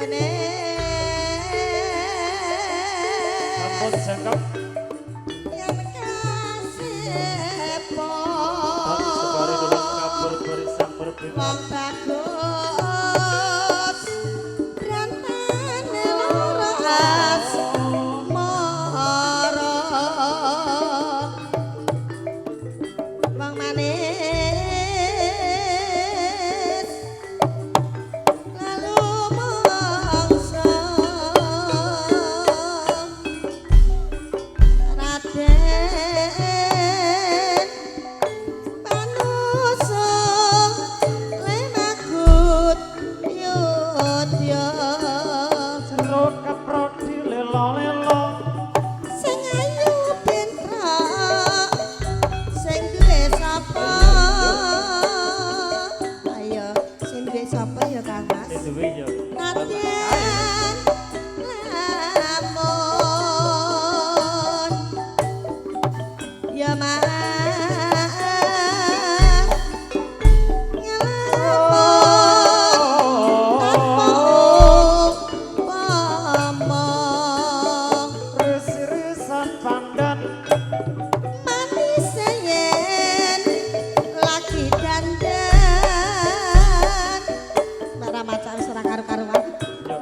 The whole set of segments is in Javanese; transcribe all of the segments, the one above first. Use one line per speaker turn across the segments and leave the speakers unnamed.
Gone
Sampun jangkep
yen kasepo
sebare dulur kabur berisang berbeda.
Wong bagus rantane loro asmara, wong manis lalu mangsa. Raden Panusa lemagut yudya.
Jero keprodi lelo-lelo.
Sing ayu bentra sing duwe sapa? Ayo, sing duwe sapa ya, Kang Mas?
Sing duwe ya.
Nadyan lamun ya mas ngelamun tanpa upama.
Ris-risan pandan.
Manis yen lagi dandan. Bara macan wis ora karu-karuan.
Yo,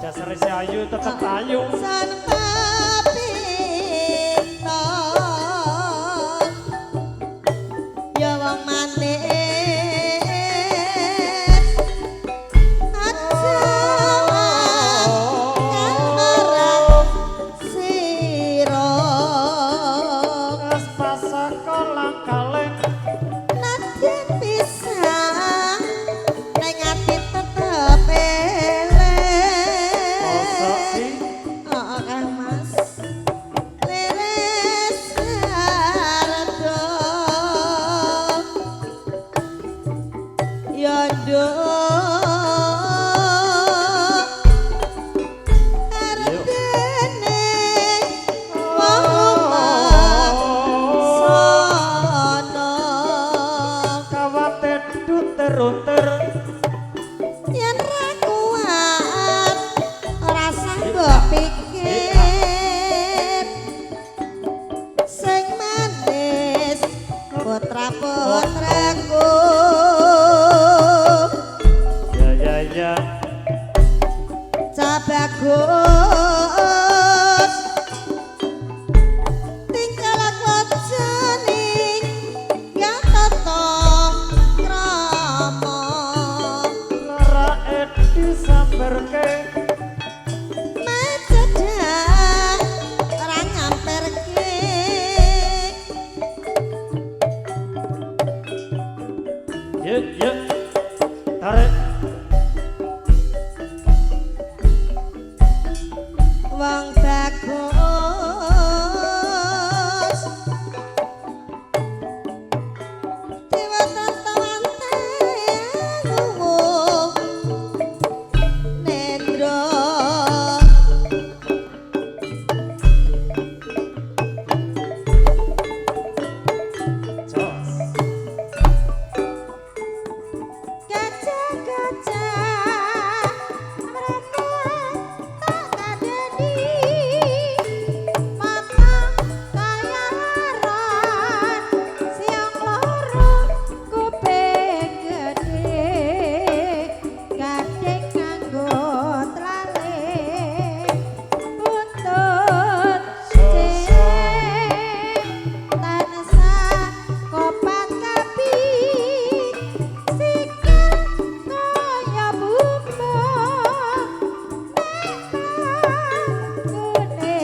dasare si ayu tetep ayu.
San papito ya wong manis aja marang sira.
Wes pasakolang kaleng.
Nadyan pisah ning ati tetep eling.
Mosok sih?
Heeh, Kang Mas. Liris hardo ya nduk ardene wong sono.
Kawate duter-unter.
Yen ra kuat ora sah mbok pikir, sing manis putra putraku.
Ya ya ya.
Cah bagus tingkah laku jening ya tata krama.
Lara disamberke.
Macedah ora ngamperke.
Yuk yuk. Tarik.
Wong bagus dewa tawante nendra.
Jos.
Kaca-kaca mereka tak kandhani, mata kaya laron, siang loro, kuping gedhe, gading nganggo tlale, buntut cilik tansah kopat kapit, sikil kaya bumbung, nek mlakune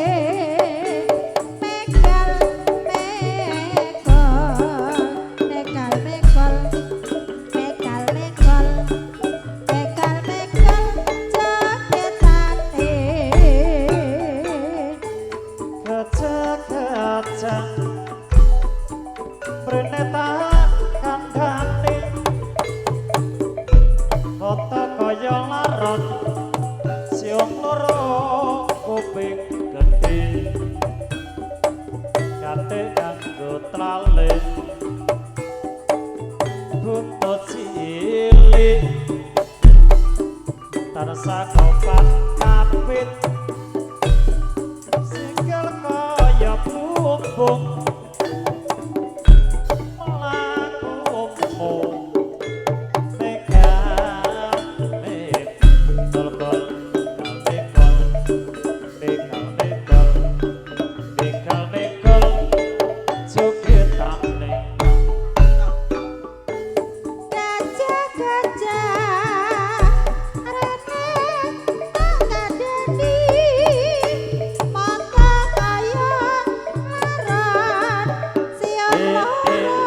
megal mekol, nekal mekol, mekal mekol, mekal mekol jogetane.
Kaca-kaca mrene tak kandhane, foto kaya laron, siung loro, kuping gedhe, kate nganggo tlale, buntut cilik tansah Tansah kopat kapit sikil kaya bumbung mlakumu megal mekol kol mekol mekal mekol mekal mekol jogetane.
Gajah-gajah rene tak kandhani mata kaya laran siap loro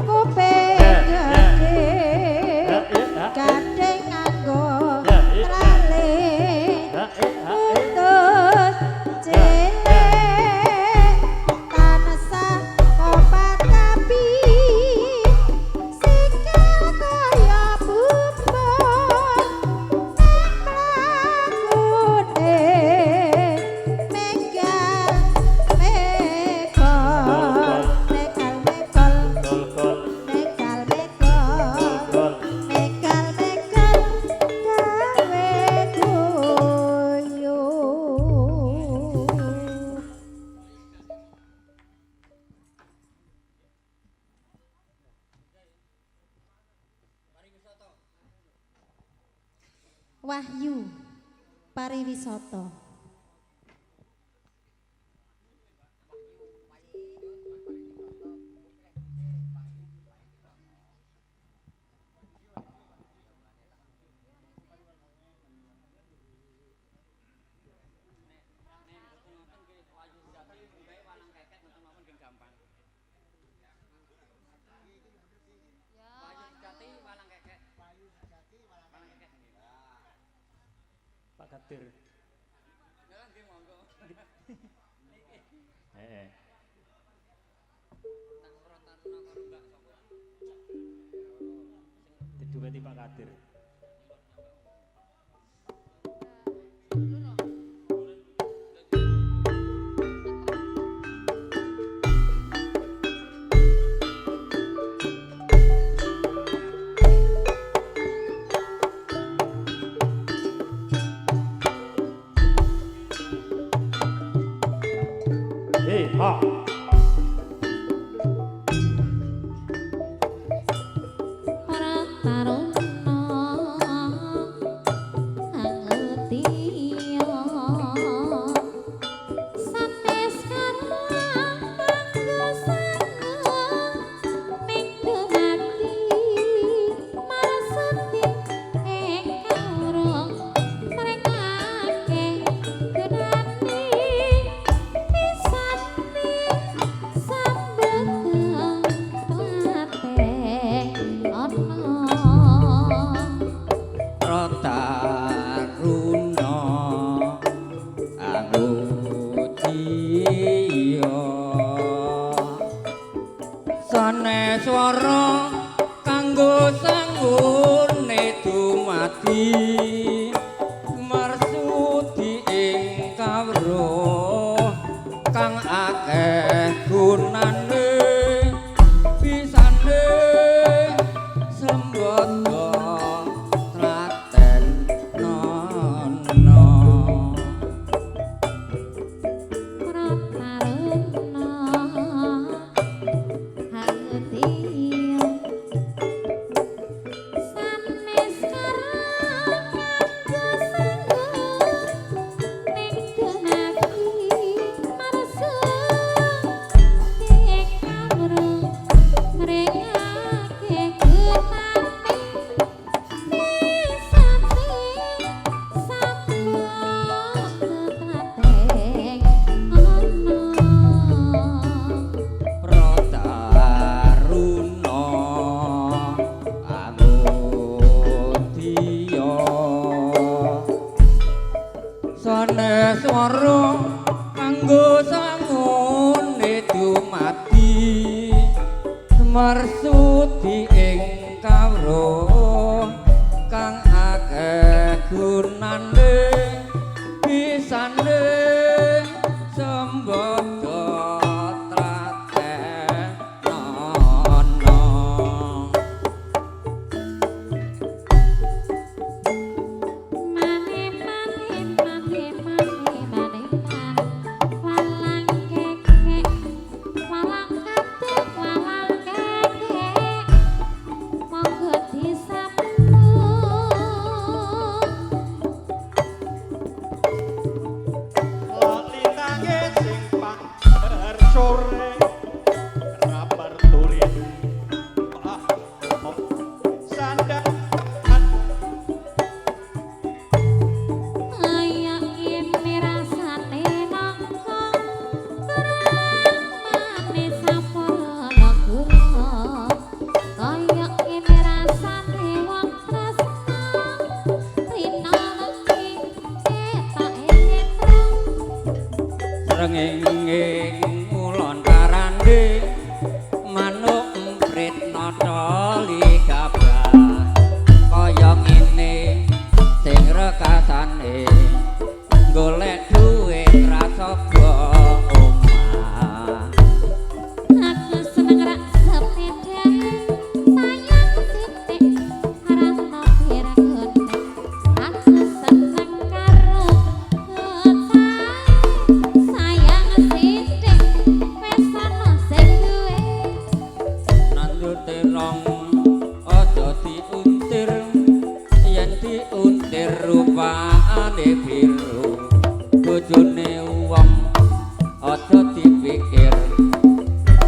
kuping gedhe gading nganggo trale putus cilik tansah kopat kapit sikil kaya bumbung nek mlakune megal mekol mekal mekol
Kol kol
mekal mekol
kol.
Mekal mekal gawe guyu. Wahyu Pariwisata.
Pak Kadir. Heeh. Diduweti Pak Kadir. Hei, ha.
Para taruna angetiya sanes karang kanggo saneng ning dumadi marsudi ing kawruh mrengake gunane pisane sambeteng tlateng ana.
Taruna Angudiya sanes swara kanggo sangune dumadi marsudi ing kawruh kang akeh gunane bisane sembada tlaten nono.
Taruna Angetiya sanes karang kanggo sanggup ning dumadi marsudi ing kawruh mrengake gunane pisane sambeteng tlateng ana.
Taruna Angudiya sanes swara kanggo sangune dumadi marsudi ing kawruh kang akeh gunane bisane sembada tlaten nono.
Mane
Srengenge ngulon karande manuk emprit nata ligabah kaya ngene sing rekasane golek dhuwit rasa omah.
Aku seneng rak sepeda sayang sithik rasa piragone. Aku seneng karo bocah sayang sithik wis ana sing duwe.
Nandur terong aja diuntir, yen diuntir rupane biru. Bojone wong aja dipikir,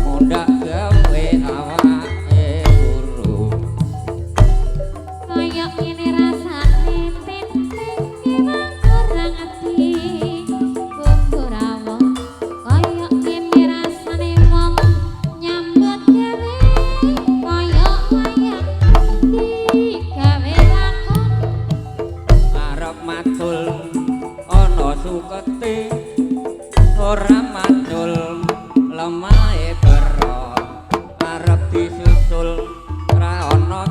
mundak gawe awake guru.
Kaya ngene rasane tinting emang kurang ati bumbu rawon. Kaya ngene rasane wong nyambut gawe kaya wayang digawe lakon.
Arep macul ana sukete, ora macul lemahe bero. Arep disusul ra ana.